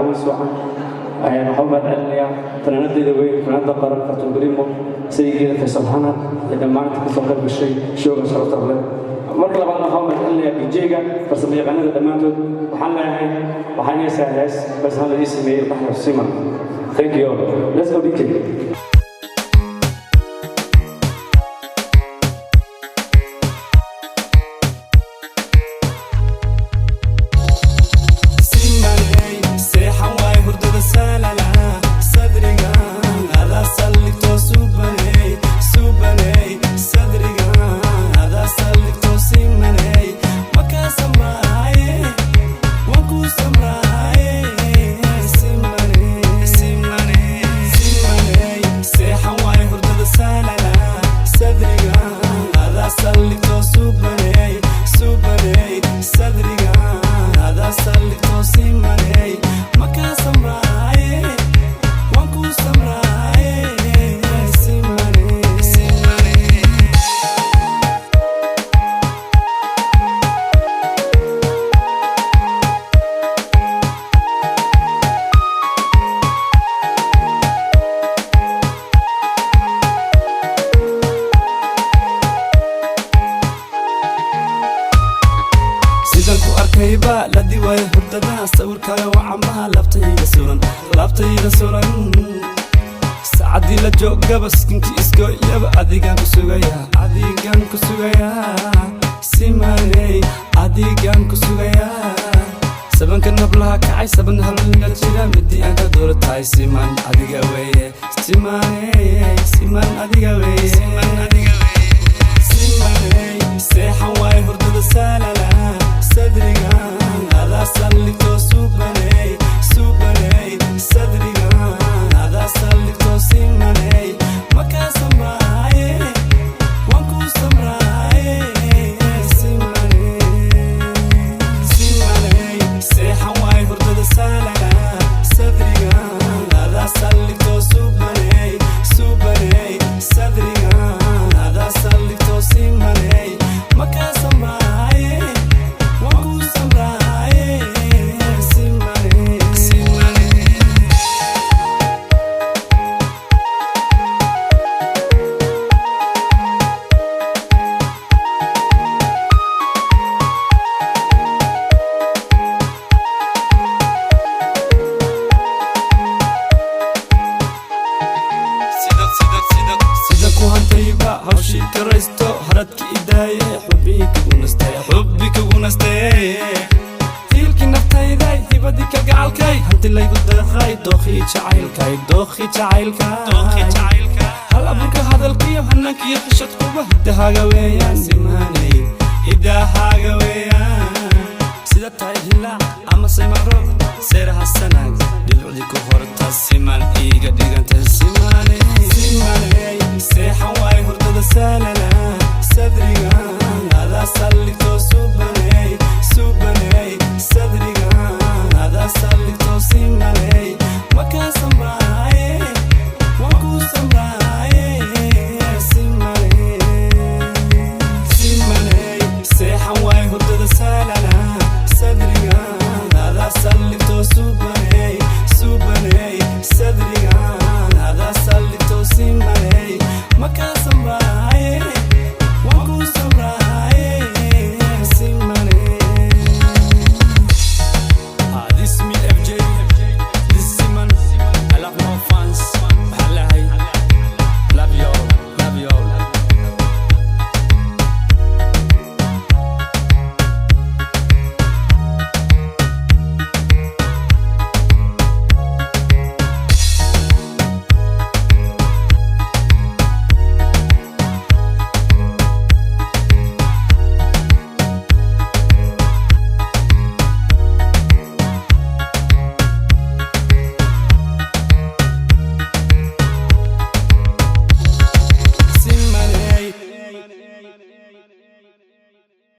Caways wacan. Waxaan u mahad celinayaa fanaanadeyda weyn, fanaanada qaran Fartuun Brimo, saygeeda Faysal Xanan iyo dhammaan inta kasoo qayb gashay showga sharafta leh. Marka labaad, waxaan u mahad celinayaa DJ-ga, farsamo yaqaanada dhammaantood. Waxaan leeyahay, waxaan heesaa hees Faysal la ii sameeyey, Dhaxlo Siman. Thank you all. Let's go, DJ. Simaney, seexan waay hurdada salala, sadriga adaa saldhigto subaney, subaney, sadriga adaa saldhigto simaney, makaa samraaye, waan ku samraaye, simaney, simaney, simaney, seexan waay hurdada salala, sadriga adaa saldhigto subaney, subaney, sadriga adaa saldhigto simaney, makaa samraaye, waan ku samraaye, simaney, simaney. Sidan ku arkayba la diwaayo hurdada, sawirkaaga wacamaha laabtayda suran, laabtayda suran. Saacadii la joogaba, sikinkii isgooyaba, adigaan ku sugayaa, adigaan ku sugayaa, simaney, adigaan ku sugayaa. Sabanka nablaha kacay, saban halna jira, midii aan ka dooratahay siman adiga weeye, simaney, siman adiga weeye, simaney, seexan waay hurdada salala, sadriga adaa saldhigto subaney, subaney, sadriga adaa saldhigto simaney, makaa samraaye, waan ku samraaye, simaney, simaney, seexan waay hurdada salala, sadriga adaa saldhigto subaney, subaney, sadriga adaa saldhigto simaney, makaa samraaye, waan ku samraaye, simaney, simaney. Sida ku hantayba hawshii karaysto, haradka idaaye, xubbii kugu nastay, xubbi kugu nastay, hiilkii naftayday, hibadii kalgacalkay, hanti laygu deeqay, dookhii jacaylkay, dookhii jacaylkay, hal abuurka hadalkiyo hanaankiyo xishad kuba hidahaaga weeyaan. Simaney.